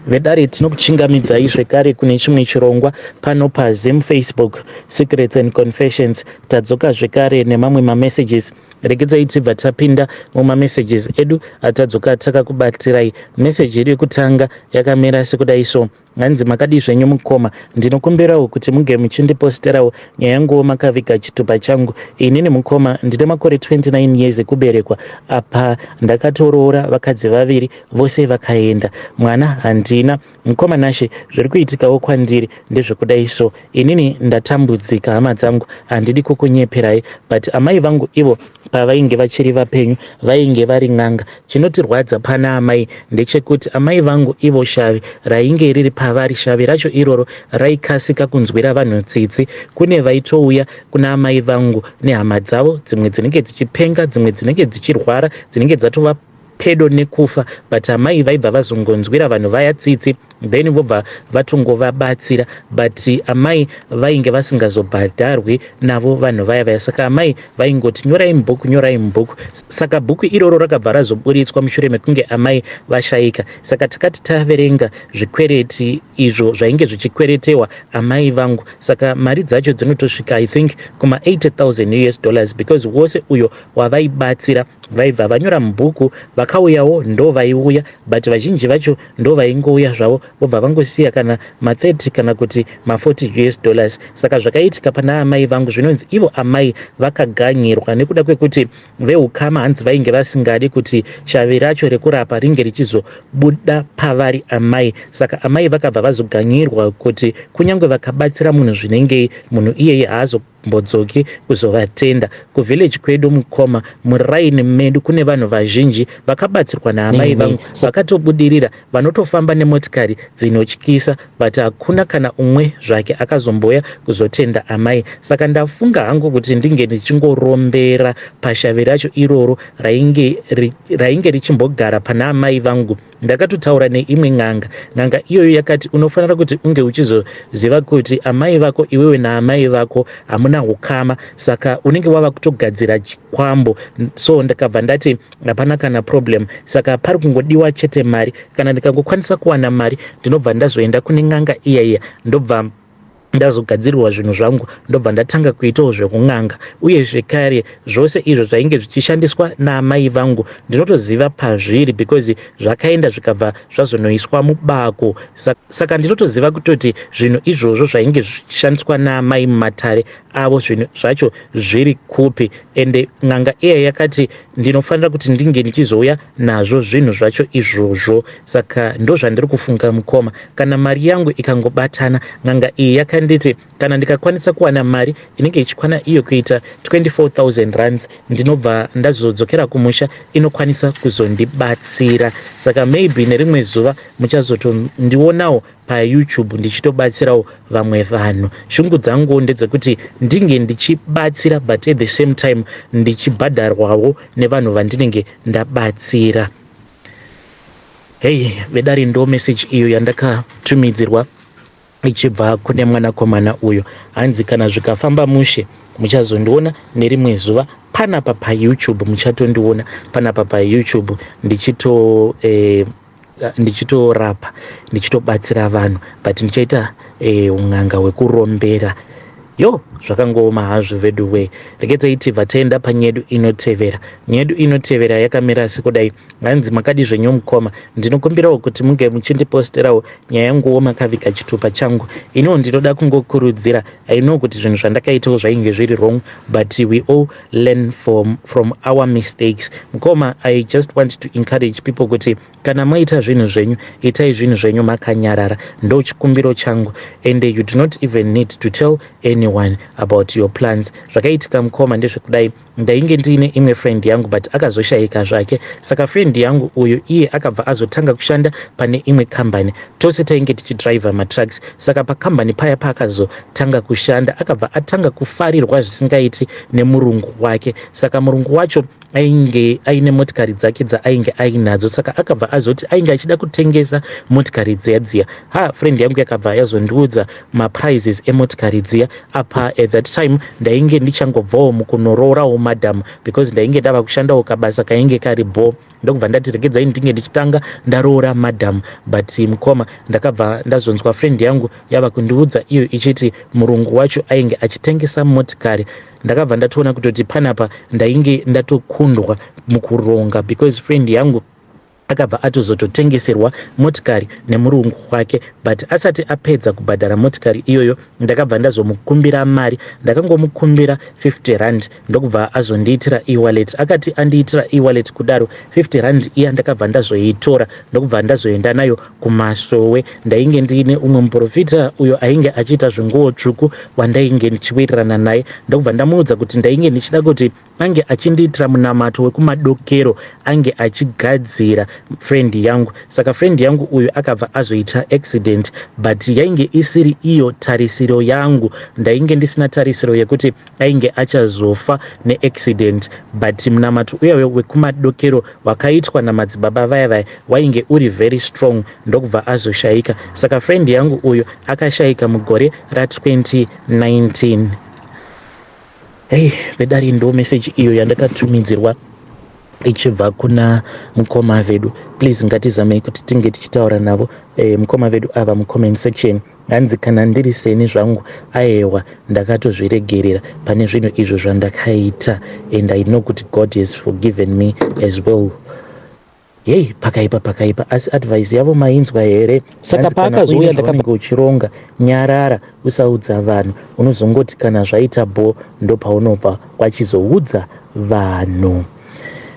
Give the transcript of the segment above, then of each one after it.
Vedare, tinokuchingamidzai zvekare kune chimwe chirongwa pano paZim Facebook Secrets and Confessions. Tadzoka zvekare nemamwe mamessages. Regedzai tibva tapinda mumamessages edu atadzoka takakubatirai. Meseji yedu yekutanga yakamira sekudai so. Hanzi, "Makadii zvenyu mukoma? Ndinokumbirawo kuti munge muchindiposterawo nyaya yanguwo makaviga chitupa changu. Inini mukoma ndine makore 29 years ekuberekwa. Apa ndakatoroora vakadzi vaviri, vose vakaenda. Mwana handina. Mukoma Nashe, zviri kuitikawo kwandiri ndezvekudai so. Inini ndatambudzika, hama dzangu, handidi kukunyeperai, but amai vangu ivo pavainge vachiri vapenyu vainge vari n'anga. Chinotirwadza pana amai ndechekuti amai vangu ivo shavi rainge riri pavari, shavi racho iroro raikasika kunzwira vanhu tsitsi. Kune vaitouya kuna amai vangu nehama dzavo, dzimwe dzinenge dzichipenga, dzimwe dzinenge dzichirwara, dzinenge dzatova pedo nekufa, but amai vaibva vazongonzwira vanhu vaya tsitsi, then vobva vatongovabatsira. But amai vainge vasingazobhadharwi navo vanhu vaya vaya. Saka amai vaingoti, 'Nyorai mubhuku, nyorai mubhuku.' Saka bhuku iroro rakabva razoburitswa mushure mekunge amai vashayika. Saka takati taverenga zvikwereti izvo zvainge zvichikweretewa amai vangu, saka mari dzacho dzinotosvika, I think, kuma 80,000 US dollars, because wose uyo wavaibatsira vaibva vanyora mubhuku. Vakauyawo ndo vaiuya, but vazhinji vacho ndo vaingouya zvavo, vobva vangosiya kana ma30 kana kuti ma40 US dollars. Saka zvakaitika pana amai vangu, zvinonzi ivo amai vakaganyirwa nekuda kwekuti veukama hanzi vainge vasingadi kuti shavi racho rekurapa ringe richizobuda pavari amai. Saka amai vakabva vazoganyirwa kuti kunyange vakabatsira munhu zvinengei, munhu iyeye haazombodzoki kuzovatenda. Kuvillage kwedu mukoma, muraini medu kune vanhu vazhinji vakabatsirwa naamai vangu, vakatobudirira, vanotofamba nemotikari dzinotyisa, but hakuna kana umwe zvake akazomboya kuzotenda amai. Saka ndafunga hangu kuti ndinge ndichingorombera pashavi racho iroro rainge richimbogara pana amai vangu. Ndakatotaura neimwe n'anga. N'anga iyoyo yakati unofanira kuti unge uchizoziva kuti amai vako, iwewe naamai vako hamuna ukama, saka unenge wava kutogadzira chikwambo. So ndakabva ndati hapana kana problem. Saka pari kungodiwa chete mari. Kana ndikangokwanisa kuwana mari, ndinobva ndazoenda kune n'anga iya iya, ndobva ndazogadzirirwa zvinhu zvangu, ndobva ndatanga kuitawo zvekun'anga. Uye zvekare zvose izvo zvainge zvichishandiswa naamai vangu ndinotoziva pazviri, because zvakaenda zvikabva zvazonoiswa mubako. Saka ndinotoziva kutoti zvinhu izvozvo zvainge zvichishandiswa naamai mumatare avo, zvinhu zvacho zviri kupi. Ende n'anga iya yakati ndinofanira kuti ndinge ndichizouya nazvo zvinhu zvacho izvozvo. Saka ndo zvandiri kufunga mukoma, kana mari yangu ikangobatana. N'anga iyi yakanditi kana ndikakwanisa kuwana mari inenge ichikwana iyo kuita 24,000 rands, ndinobva ndazodzokera kumusha, inokwanisa kuzondibatsira. Saka maybe nerimwe zuva muchazotondionawo paYouTube ndichitobatsirawo vamwe vanhu. Shungu dzangu ndedzekuti ndinge ndichibatsira, but at the same time ndichibhadharwawo nevanhu vandinenge ndabatsira." Hei vedare, ndo message iyo yandakatumidzirwa ichibva kune mwanakomana uyo. Hanzi kana zvikafamba mushe, muchazondiona nerimwe zuva panapa paYouTube. Muchatondiona panapa paYouTube ndichitorapa, ndichitobatsira vanhu, but ndichaita un'anga hwekurombera. Yo, zvakangooma hazvo vedu wee. Regedzai tibva taenda panyedu inotevera. Nyedu inotevera yakamira sekudai. Hanzi, "Makadi zvenyu mukoma? Ndinokumbirawo kuti munge muchindiposterawo nyaya yanguwo makaviga chitupa changu. Iniwo ndinoda kungokurudzira. I know kuti zvinhu zvandakaitawo zvainge zviri wrong, but we all learn from our mistakes. Mukoma, I just want to encourage people kuti kana maita zvinhu zvenyu, itai zvinhu zvenyu makanyarara. Ndo chikumbiro changu, and you do not even need to tell anyone about your plans. Zvakaitika mukoma ndezvekudai. Ndainge ndiine imwe friend yangu, but akazoshayika zvake. Saka friend yangu uyu iye akabva azotanga kushanda pane imwe kambani. Tose tainge tichidhiraivha matrucks. Saka pakambani paya paakazotanga kushanda, akabva atanga kufarirwa zvisingaiti nemurungu wake. Saka murungu wacho ainge aine motikari dzake dzaainge ainadzo. Saka akabva azoti ainge achida kutengesa motikari dziya dziya. Ha, friend yangu yakabva yazondiudza maprices emotikari dziya. Apa at that time ndainge ndichangobvawo mukunororawo madam, because ndainge ndava kushandawo kabasa kainge kari bo. Ndokubva ndati regedzai ndinge ndichitanga ndaroora madam. But mukoma, ndakabva ndazonzwa friend yangu yava kundiudza iyo ichiti murungu wacho ainge achitengesa motikari. Ndakabva ndatoona kutoti panapa ndainge ndatokundwa mukuronga, because friend yangu akabva atozototengeserwa motikari nemurungu wake. But asati apedza kubhadhara motikari iyoyo, ndakabva ndazomukumbira mari. Ndakangomukumbira 50 rand, ndokubva azondiitira e-wallet. Akati andiitira e-wallet kudaro, 50 rand iya ndakabva ndazoitora, ndokubva ndazoenda nayo kumasowe. Ndainge ndiine umwe muprofita uyo ainge achiita zvenguo tsvuku wandainge ndichiwirirana naye. Ndokubva ndamuudza kuti ndainge ndichida kuti ange achindiitira munamato wekumadokero, ange achigadzira friend yangu. Saka friend yangu uyu akabva azoita accident, but yainge isiri iyo tarisiro yangu. Ndainge ndisina tarisiro yekuti ainge achazofa neaccident, but munamato uya wekumadokero wakaitwa namadzibaba vaya vaya wainge uri very strong, ndokubva azoshayika. Saka friend yangu uyu akashayika mugore ra2019. Hei vedari, ndo message iyo yandakatumidzirwa ichibva kuna mukoma vedu. Please, ngatizamei kuti tinge tichitaura navo mukoma vedu ava mucomment section. Hanzi, "Kana ndiri seni zvangu, aewa, ndakatozviregerera pane zvinhu izvo zvandakaita, and I know kuti God has forgiven me as well." Yei, pakaipa, pakaipa. Asi advice yavo mainzwa here? Saka paakazouya ndakabva uchironga, nyarara, usaudza vanhu. Unozongoti kana zvaita bho, ndopaunobva wachizoudza vanhu.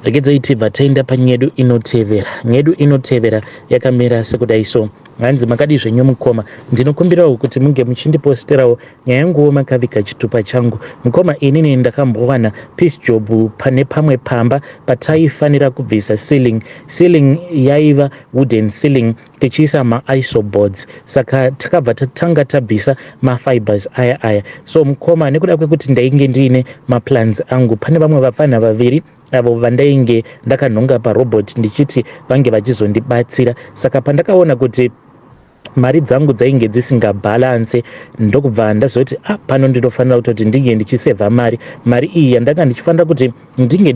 Regedzai tibva taenda panyedu inotevera. Nyedu inotevera yakamira sekudai so. Hanzi, "Makadi zvenyu mukoma? Ndinokumbirawo kuti munge muchindiposterawo nyaya yanguwo makaviga chitupa changu. Mukoma, inini ndakambowana piece job pane pamwe pamba pataifanira kubvisa ceiling. Ceiling yaiva wooden ceiling, tichiisa maisoboards. Saka takabva tatanga tabvisa mafibers aya aya. So mukoma, nekuda kwekuti ndainge ndiine maplans angu, pane vamwe vapfanha vaviri avo vandainge ndakanhonga parobot ndichiti vange vachizondibatsira. Saka pandakaona kuti mari dzangu dzainge dzisingabhalanse, ndokubva ndazoti, ah, pano ndinofanira kutoti ndinge ndichisevha mari. Mari iyi yandanga ndichifanira kuti ndinge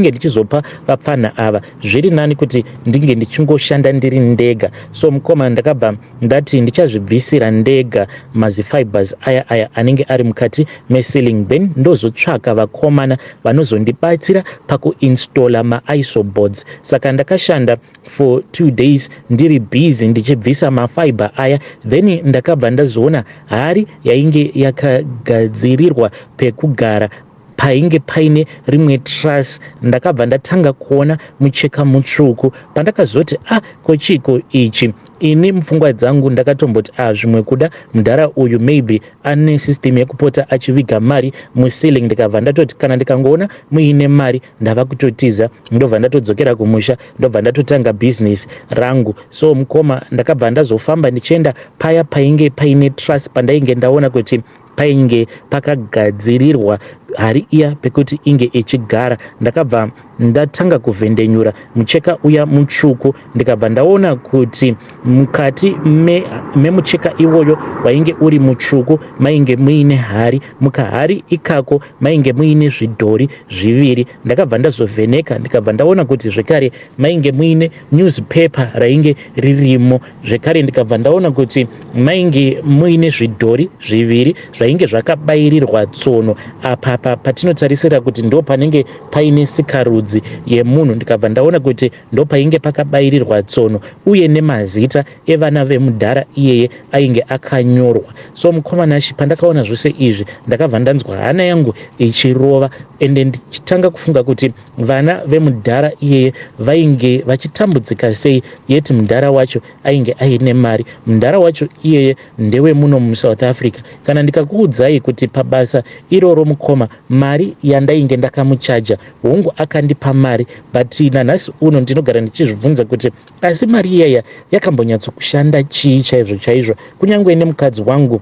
ndichizopa vapfanha ava, zviri nani kuti ndinge ndichingoshanda ndiri ndega. So mukoma, ndakabva ndati ndichazvibvisira ndega mazifibers aya aya anenge ari mukati meceiling, then ndozotsvaka vakomana vanozondibatsira pakuinstalla maisoboards. Saka ndakashanda for 2 days ndiri busy ndichibvisa mafiber aya. Then ndakabva ndazoona hari yainge yakagadzirirwa pekugara painge paine rimwe truss. Ndakabva ndatanga kuona mucheka mutsvuku. Pandakazoti, ah, kochiko ichi? Ini mupfungwa dzangu ndakatomboti, ah, zvimwe kuda mudhara uyu maybe ane system yekupota achiviga mari muceiling. Ndikabva ndatoti kana ndikangoona muine mari, ndava kutotiza, ndobva ndatodzokera kumusha, ndobva ndatotanga bhizinesi rangu. So mukoma, ndakabva ndazofamba ndichienda paya painge paine truss, pandainge ndaona kuti painge pakagadzirirwa hari iya pekuti inge ichigara. Ndakabva ndatanga kuvhendenyura mucheka uya mutsvuku, ndikabva ndaona kuti mukati memucheka me iwoyo wainge uri mutsvuku mainge muine hari. Mukahari ikako mainge muine zvidhori zviviri. Ndakabva ndazovheneka, ndikabva ndaona kuti zvekare mainge muine newspaper rainge ririmo zvekare. Ndikabva ndaona kuti mainge muine zvidhori zviviri zvainge zvakabayirirwa tsono apapa patinotarisira kuti ndo panenge paine sikarudzi yemunhu. Ndikabva ndaona kuti ndo painge pakabayirirwa tsono, uye nemazita evana vemudhara iyeye ainge akanyorwa. So mukomanashi, pandakaona zvose izvi, ndakabva ndanzwa hana yangu ichirova, ende ndichitanga kufunga kuti vana vemudhara iyeye vainge vachitambudzika sei, yeti mudhara wacho ainge aine mari. Mudhara wacho iyeye ndewemuno muSouth Africa. Kana ndikakuudzai kuti pabasa iroro, mukoma, mari yandainge ndakamuchaja, hongu akandipa mari, but nanhasi uno ndinogara ndichizvibvunza kuti asi mari iyaya yakambonyatsokushanda chii chaizvo chaizvo? Kunyange nemukadzi wangu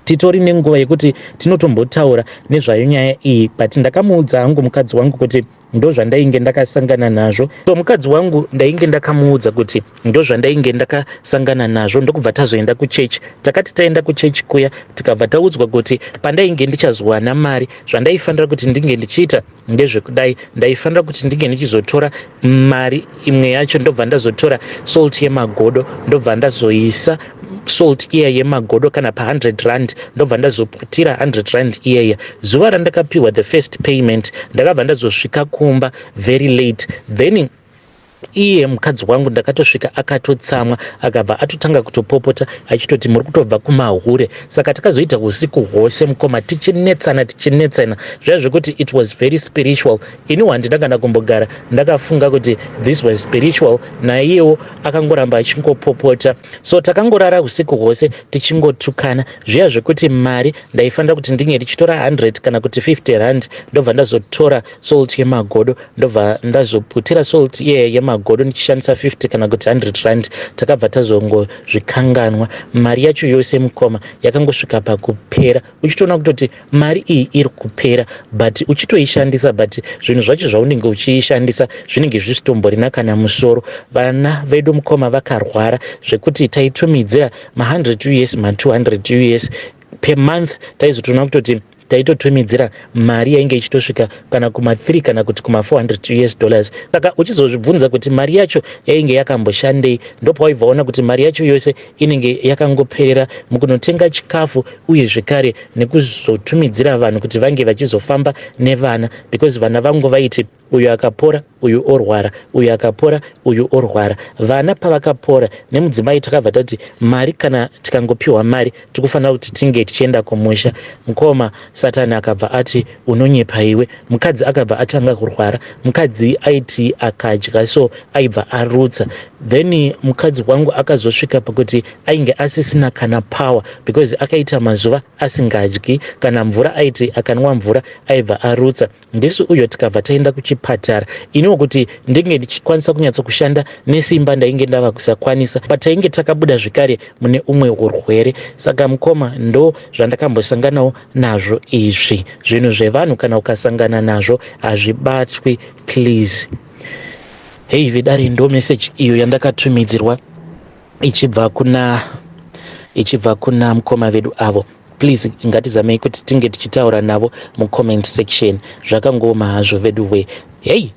titori nenguva yekuti tinotombotaura nezvayo nyaya iyi, but ndakamuudza hangu mukadzi wangu kuti Ndozvandainge ndakasangana nazvo. So mukadzi wangu ndainge ndakamuudza kuti ndozvandainge ndakasangana nazvo, ndokubva tazoenda kuchechi. Takati taenda kuchechi kuya, tikabva taudzwa kuti pandainge ndichazowana mari, zvandaifanira kuti ndinge ndichiita ndezvekudai: ndaifanira kuti ndinge ndichizotora mari imwe yacho, ndobva ndazotora salt yemagodo, ndobva ndazoisa salt iya yemagodo kana pa100 rand, ndobva ndazoputira 100 rand iyaya. Zuva randakapiwa the first payment, ndakabva ndazosvika kumba very late. Then iye mukadzi wangu ndakatosvika akatotsamwa, akabva atotanga kutopopota achitoti, "Muri kutobva kumahure." Saka takazoita usiku hwose, mukoma, tichinetsana, tichinetsana zviya zvekuti it was very spiritual. Iniwo handina kana kumbogara ndakafunga kuti this was spiritual. Naiyewo akangoramba achingopopota. So takangorara usiku hwose tichingotukana zviya zvekuti mari ndaifanira kuti ndinge ndichitora 100 kana kuti 50 rand, ndobva ndazotora salt yemagodo, ndobva ndazoputira salt iyeye yemagodo ndichishandisa 50 kana kuti 100 rand. Takabva tazongozvikanganwa. Mari yacho yose, mukoma, yakangosvika pakupera, uchitoona kutoti mari iyi iri kupera, but uchitoishandisa, but zvinhu zvacho zvaunenge uchiishandisa zvinenge zvisitomborina kana musoro. Vana vedu, mukoma, vakarwara zvekuti taitumidzira ma100 US, ma200 US per month. Taizotoona kutoti taitotumidzira mari yainge ichitosvika kana kuma3 kana kuti kuma400 US dollars. Saka uchizozvibvunza kuti mari yacho yainge yakamboshandei, ndopawaibva ona kuti mari yacho yose inenge yakangoperera mukunotenga chikafu, uye zvekare nekuzotumidzira vanhu kuti vange vachizofamba nevana, because vana vangu vaiti uyu akapora, uyu orwara, uyu akapora, uyu orwara. Vana pavakapora nemudzimai, takabva tati mari, kana tikangopiwa mari, tikufanira kuti tinge tichienda kumusha. Mukoma, Satani akabva ati, "Unonyepa iwe." Mukadzi akabva atanga kurwara. Mukadzi aiti akadya so aibva arutsa. Then mukadzi wangu akazosvika pakuti ainge asisina kana power, because akaita mazuva asingadyi kana mvura. Aiti akanwa mvura aibva arutsa. Ndisu uyo tikabva taenda kuchipatara. Iniwo kuti ndinge ndichikwanisa kunyatsokushanda nesimba, ndainge ndava kusakwanisa. Patainge takabuda zvekare mune umwe urwere. Saka mukoma, ndo zvandakambosanganawo nazvo izvi. Zvinhu zvevanhu kana ukasangana nazvo hazvibatwi, please. Hei vedare, ndo meseji iyo yandakatumidzirwa ichibva kuna mukoma vedu avo. Please, ngatizamei kuti tinge tichitaura navo mucomment section. Zvakangoma hazvo vedu we. Hei,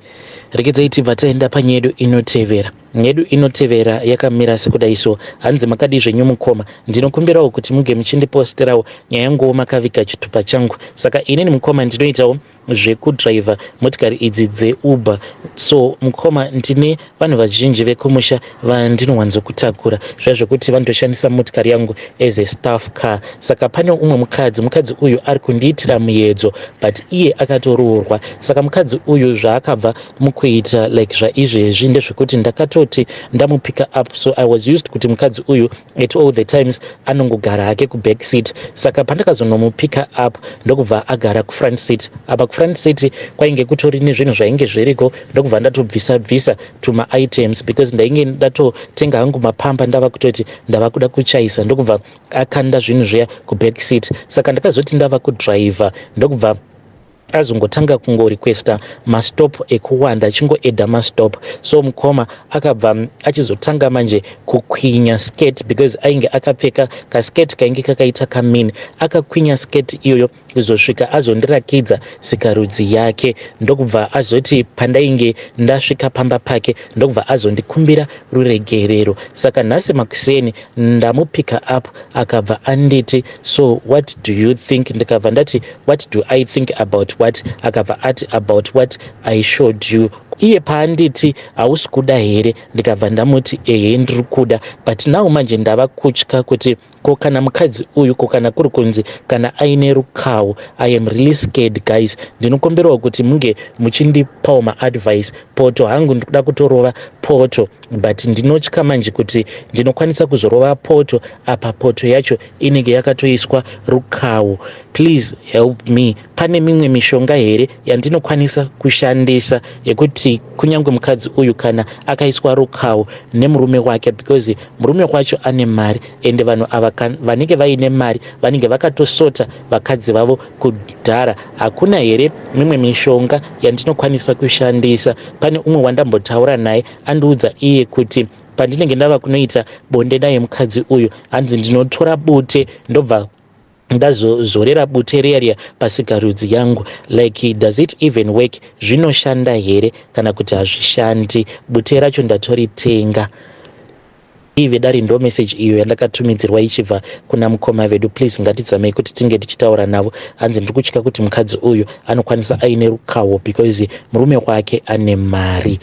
regedzai tibva taenda panyedu inotevera. Nyedu inotevera yakamira sekudai so. Hanzi, "Makadii zvenyu mukoma? Ndinokumbirawo kuti muge muchindiposterawo nyaya yanguwo makaviga chitupa changu. Saka inini, mukoma, ndinoitawo zvekudhiraivha motikari idzi dzeUber. So mukoma, ndine vanhu vazhinji vekumusha vandinowanzokutakura, zviya zvekuti vanotoshandisa motikari yangu as a staff car. Saka pane umwe mukadzi. Mukadzi uyu ari kundiitira muedzo, but iye akatoroorwa. Saka mukadzi uyu zvaakabva mukuita like zvaizvezvi ndezvekuti ndakatoti ndamupika up. So I was used kuti mukadzi uyu at all the times anongogara hake kuback seat. Saka pandakazonomupika up, ndokubva agara kufront seat. Apa kufront seat kwainge kutori nezvinhu zvainge zviriko, ndokubva ndatobvisa bvisa tumaitems, because ndainge ndatotenga hangu mapamba, ndava kutoti ndava kuda kuchaisa. Ndokubva akanda zvinhu zviya kuback seat. Saka ndakazoti ndava kudhiraivha, ndokubva azongotanga kungorequesta mastop ekuwanda, achingoedha mastop. So mukoma, akabva achizotanga manje kukwinya skirt, because ainge akapfeka kaskirt kainge kakaita kamini. Akakwinya skirt iyoyo kuzosvika azondirakidza sikarudzi yake. Ndokubva azoti pandainge ndasvika pamba pake, ndokubva azondikumbira ruregerero. Saka nhasi makuseni ndamupika up, akabva anditi, 'So what do you think?' Ndikabva ndati, 'What do I think about what?' Akabva ati, 'About what I showed you.' Iye paanditi, 'Hausi kuda here?' Ndikabva ndamuti, 'Ehe, ndiri kuda.' But now manje ndava kutya kuti ko kana mukadzi uyu, ko kana kuri kunzi kana aine rukawo? I am really scared, guys. Ndinokumbirawo kuti munge muchindipawo maadvice. Poto hangu ndikuda kutorova poto, but ndinotya manje kuti ndinokwanisa kuzorova poto, apa poto yacho inenge yakatoiswa rukawo. Please help me. Pane mimwe mishonga here yandinokwanisa kushandisa yekuti kunyange mukadzi uyu kana akaiswa rukawo nemurume wake, because murume wacho ane mari, ende vanhu ava vanenge vaine mari vanenge vakatosota vakadzi vavo kudhara? Hakuna here mimwe mishonga yandinokwanisa kushandisa? Pane umwe wandambotaura naye, andiudza iye kuti pandinenge ndava kunoita bonde naye mukadzi uyu, hanzi ndinotora bute, ndobva ndazozorera bute riya riya pasikarudzi yangu. Like, does it even work? Zvinoshanda here kana kuti hazvishandi? Bute racho ndatoritenga. Ive dare, ndo message iyo yandakatumidzirwa ichibva kuna mukoma vedu. Please, ngatidzamei kuti tinge tichitaura navo. Hanzi ndiri kutya kuti mukadzi uyu anokwanisa aine rukawo because murume wake ane mari.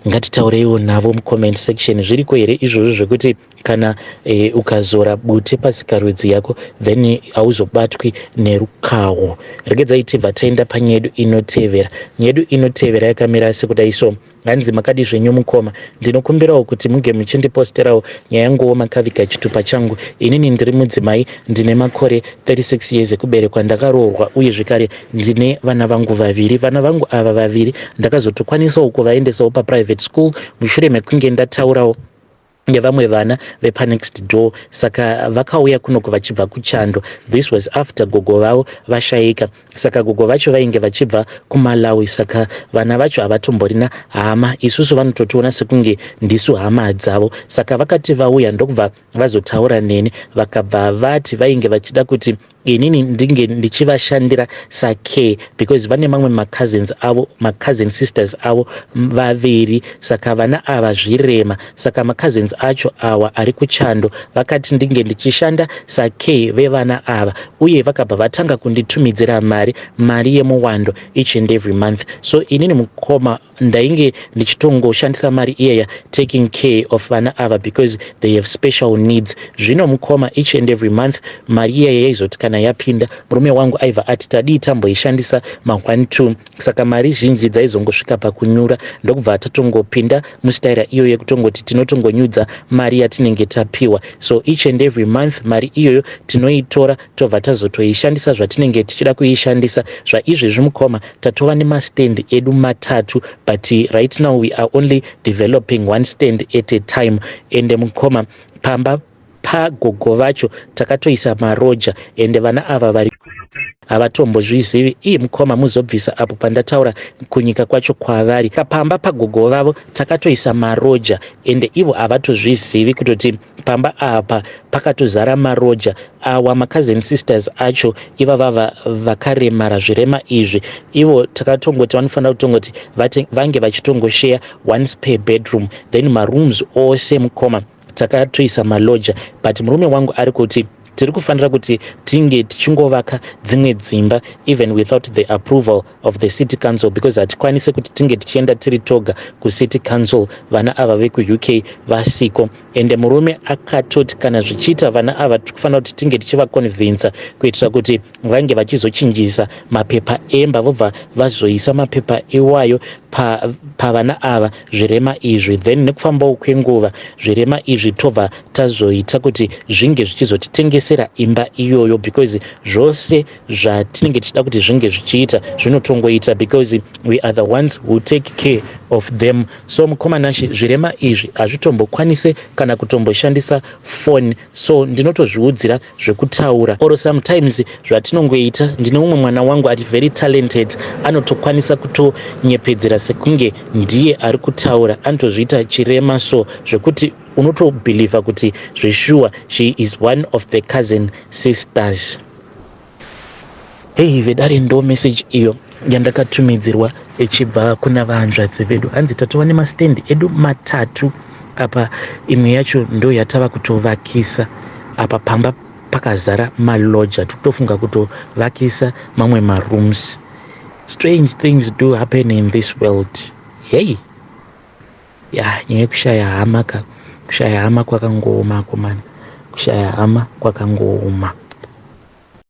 Ngatitaureiwo navo mucomment section. Zviriko here izvozvo zvekuti kana ukazora bute pasikarudzi yako, then hauzobatwi nerukawo? Regedzai tibva taenda panyedu inotevera. Nyedu inotevera yakamira sekudai so. Hanzi, "Makadi zvenyu mukoma? Ndinokumbirawo kuti munge muchindiposterawo nyaya yanguwo makaviga chitupa changu. Inini ndiri mudzimai, ndine makore 36 years ekuberekwa, ndakaroorwa, uye zvekare ndine vana vangu vaviri. Vana vangu ava vaviri ndakazotokwanisawo kuvaendesawo paprivate school mushure mekunge ndataurawo nevamwe vana vepanext door. Saka vakauya kunoku vachibva kuchando. This was after gogo vavo vashayika. Saka gogo vacho vainge vachibva kuMalawi, saka vana vacho havatomborina hama. Isusu vanototiona sekunge ndisu hama dzavo. Saka vakati vauya, ndokubva vazotaura neni, vakabva vati vainge vachida kuti inini ndinge ndichivashandira sacare because vane mamwe macousins avo, macousin sisters avo vaviri. Saka vana ava zvirema. Saka macousins acho awa ari kuchando vakati ndinge ndichishanda sacare vevana ava, uye vakabva vatanga kunditumidzira mari, mari yemuwando, each and every month. So inini mukoma, ndainge ndichitongoshandisa mari iyaya taking care of vana ava because they have special needs. Zvino mukoma, each and every month mari iyaya yaizoti kana yapinda, murume wangu aibva ati tadii tamboishandisa ma1 2. Saka mari zhinji dzaizongosvika pakunyura, ndokubva tatongopinda mustaira iyo yekutongoti tinotongonyudza mari yatinenge tapiwa. So each and every month mari iyoyo tinoitora, tobva tazotoishandisa zvatinenge tichida kuishandisa. Zvaizvezvi mukoma, tatova nemastand edu matatu, but right now we are only developing one stand at a time. Ende mukoma, pamba pagogo vacho takatoisa maroja, ende vana ava vari havatombozvizivi. Iye mukoma, muzobvisa apo pandataura kunyika kwacho kwavari. Pamba pagogo vavo takatoisa maroja, ende ivo havatozvizivi kutoti pamba apa pakatozara maroja awa. Macousin sisters acho ivavava vakaremara zvirema izvi, ivo takatongoti vanofanira kutongoti vange vachitongosheya one spare bedroom, then marooms ose mukoma takatoisa maloja. But murume wangu ari kuti tiri kufanira kuti tinge tichingovaka dzimwe dzimba even without the approval of the city council, because hatikwanisi kuti tinge tichienda tiri toga kucity council vana ava vekuUK vasiko. Ende murume akatoti kana zvichiita, vana ava tiri kufanira kuti tinge tichivaconvinsa kuitira kuti vange vachizochinjisa mapepa emba, vobva vazoisa mapepa iwayo pavana pa ava zvirema izvi. Then nekufambawo kwenguva, zvirema izvi tobva tazoita kuti zvinge zvichizotitengesera imba iyoyo, because zvose zvatinenge tichida kuti zvinge zvichiita zvinotongoita, because we are the ones who take care of them. So mukoma Nashe, zvirema izvi hazvitombokwanise kana kutomboshandisa phone, so ndinotozviudzira zvekutaura or sometimes zvatinongoita, ndine umwe mwana wangu ari very talented, anotokwanisa kutonyepedzera sekunge ndiye ari kutaura. Anotozviita chirema, so zvekuti unotobhilivha kuti zvesure she is one of the cousin sisters." Hei vedare, ndo message iyo yandakatumidzirwa ichibva kuna vahanzvadzi vedu. Hanzi tatova nemastendi edu matatu apa, imwe yacho ndo yatava kutovakisa. Apa pamba pakazara maloja, tikutofunga kutovakisa mamwe marooms. Strange things do happen in this world. Hei ya, nyaya yekushaya hama ka, kushaya hama kwakangooma komana, kushaya hama kwakangooma.